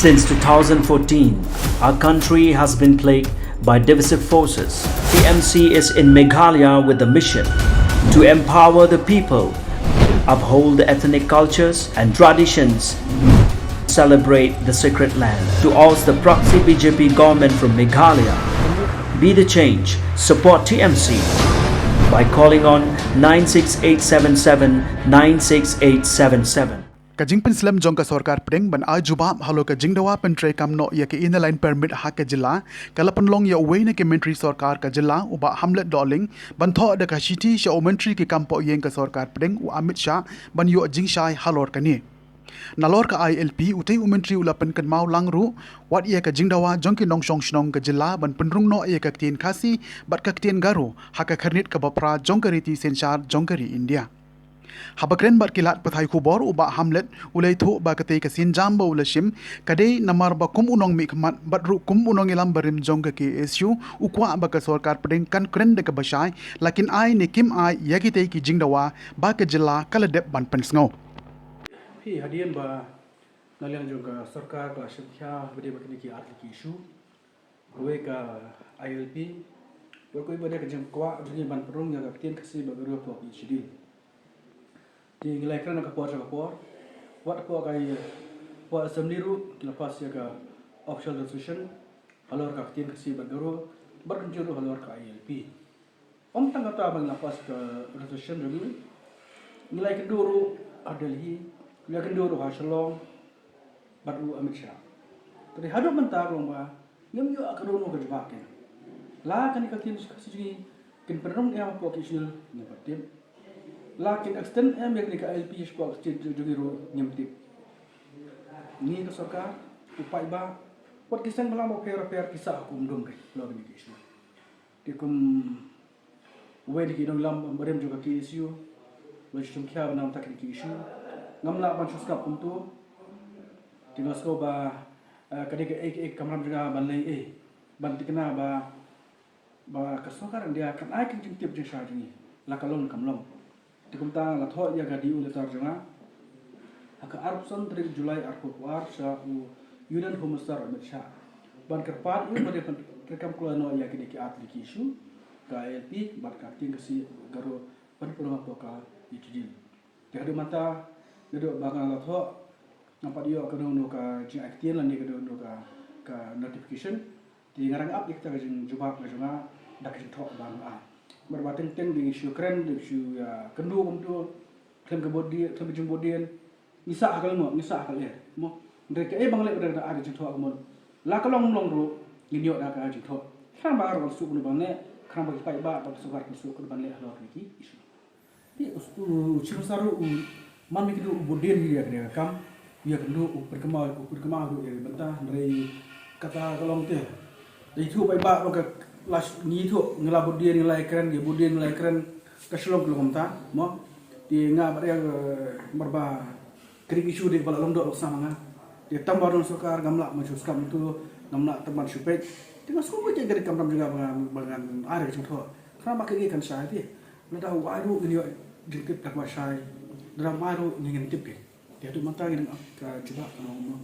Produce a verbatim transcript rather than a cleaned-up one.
Since two thousand fourteen, our country has been plagued by divisive forces. T M C is in Meghalaya with the mission to empower the people, uphold the ethnic cultures and traditions, celebrate the sacred land. To oust the proxy B J P government from Meghalaya, be the change, support T M C by calling on nine six eight seven seven nine six eight seven seven. Ka jingpynslem jong ka sorkar pdeng ban ai jubab halor ka jingdawa pyntreikam noh ïa ka Inner Line Permit ha ka jylla ka la pynlong ïa uwei na ki myntri sorkar ka jylla, u Bah Hamlet Dohling, ban thoh da ka shithi sha u myntri ki kam poh ïing ka sorkar pdeng, u Amit Shah, ban ïoh jingshai halor kane. Nalor ka I L P, utei u myntri u la pynkynmaw lang ruh wat ïa ka jingdawa jong ki nongshong shnong ka jylla ban pynrung noh ïa ka ktien Khasi bad ka ktien Garo ha ka khyrnit kaba phra jong ka riti synshar jong ka ri India. Haba kren bad ki lad pathai khubor, u Bah Hamlet u la ïathuh ba katei ka sienjam ba u la shim ka dei namar ba kum u nongmihkhmat bad ruh kum u nongïalam barim jong ka K S U, u kwah ba ka sorkar pdeng kan kren da kaba shai, la kin ai ne kim ai ïa kitei ki jingdawa ba ka jylla ka la dep ban pynsngew. Phi, hadien ba na liang jong ka sorkar ka la shim khia ba dei ba kine ki ar tylli ki issue, kawei ka I L P, kawei kawei ba dei ka jingkwah jong ngi ban pynrung ïa ka ktien Khasi bad Garo hapoh ki schedule. Te ngi la ïakren na ka por sha ka por, wat hapoh ka, hapoh assembly ruh ki la pass ïa ka official resolution halor ka ktien Khasi bad Garo, bad kumjuh ruh halor ka I L P. Ym tang kata ba ngi la pass ka resolution jong ngi, ngi la ïakynduh ruh ha Delhi, ngi la ïakynduh ruh ha Shillong bad u Amit Shah. Te haduh mynta ka long ba ngim ïoh ka dohnud ka jubab kein. La kane ka ktien Khasi jong ngi kin pynrung em hapoh ki schedule, ngim pat tip. La kin extend em ïa kane ka I L P shapoh ki state jong ngi ruh, ngim tip. Ngi ka sorkar, u paidbah, wat ki seng bhalang bapher bapher ki sah ha ka um dum kein halor kine ki issue. Te kum uwei na ki nongïalam barim jong ka K S U, la shu shim khia na ka bynta kine ki issue, ngam lah ban shu sngap kumto. Te nga sngew ba, eh, ka dei kaei kaei ka kamram jong nga ban leh, eh, ban thikna ba, ba ka sorkar India kan ai ka jingtip jingshai jong ngi, la ka long ne kam long. Te kumta nga la thoh ïa ka D O letter jong nga ha ka arphew san tarik July arphew arphew ar sha u Union Home Minister Amit Shah ban kyrpad ïa u ba dei ban treikam kloi noh ïa kine ki ar tylli ki issue, ka I L P bad ka ktien Khasi Garo ban pynrung hapoh ka schedule. Te haduh mynta, naduh ba nga la thoh, ngam pat ïoh kano kano ka jingai ktien lane kano kano ka, ka notification. Te nga dang ap ïa kata ka jingjubab ka jong nga da ka jingthoh ba nga ai. Namar ba teng teng dei ngi shu kren, dei ngi shu ïakynduh kumto, khlem ka bud dien, khlem ka jingbud dien, ngi sah ha ka lyngngoh, ngi sah ha ka lyer, mo. Hynrei kaei ba ngi leh ba dei ka jingthoh ka mut, la ka long ym long ruh, ngin ïoh da ka jingthoh. Khnang ba ka ruh kan suk kumno ban leh, khnang ba ki paidbah bad ka sorkar kan suk kumno ban leh halor kine ki issue. Te u, u Chief Minister ruh u, man ngi kynduh u bud dien ïa kane ka kam, ïa kynduh u pynkynmaw, u pynkynmaw ruh ïa ka bynta, hynrei kata ka long te. Dei ïathuh paidbah ruh ka last ngi ïathuh, ngi la bud dien, ngi la ïakren, ngi bud dien, ngi la ïakren, ka Shillong ka long kumta, mo. Te nga bad ïa, eh, namar ba kine ki issue dei kaba la long doh la sam ha nga. Te tang ba don sorkar ngam lah ban shu sngap kumto, ngam lah tang ban shu peit. Te nga sngew ba ka dei ka kamram jong nga ba ngan, ba ngan ai ka jingthoh. Khnang ba kaei kaei kan shai te. Lada u ai ruh ngin ïoh jingtip da kaba shai, lada ym ai ruh ngin, ngin tip kein. Te haduh mynta ngi dang ap ka jubab kano kano.